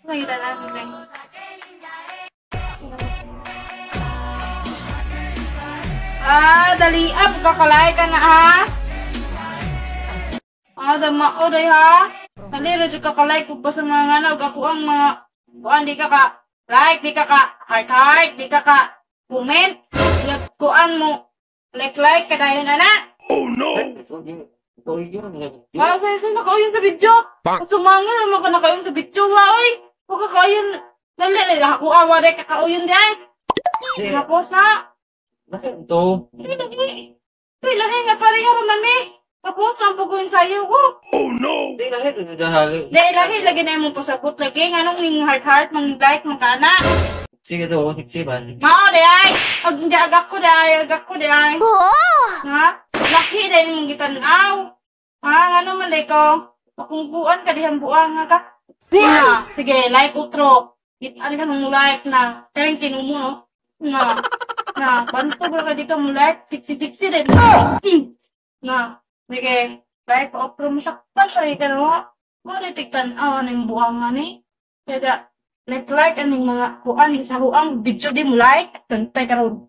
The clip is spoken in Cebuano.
May namin lang. Ah, dali up kakalay ka na ha. Ah, dama o day ha. Dali ra jud kakalay ko pa sa mga nganaw ako ang mga kuan di ka ka like, di ka ka heart heart, di ka ka comment. Kuan mo like like kadayon ana. Ikaw yun. Ah, sa sa nakauyon sa video. Sumanga naman ka nakauyon sa video ha, oy. Huwag ka kauyon. Dali, dali, ako awa dahil kakauyon di ay. Tapos na. Bakit ito? Ay, lagi. Ay, lagi nga pareha raman eh. Tapos, ang puguin sa'yo ko. Hindi lang ito. Dahil. Dahil lagi, lagi na yung pasabot lagi. Nga nung yung heart heart, mang like, mang kana. Sige to, sige ba? Mao di ay. Pag hindi agak ko di ay, agak ko di ay. Ha? Laki dahil mong gitanaw. Ha? Nga naman di ko. Pakungkuan ka dihang buang nga ka. Na, sige, like utro. Ano ka nung like na. Karing kinumo, no? Na. Na, banto ba ka dito mo like? Siksi, siksi din. Na, sige, like outro mo sakpan pa ka no? Mo di tigtan aw ning buang nga ni. Kaya like like aning mga kuan sa huang video di mo like, tantay karon.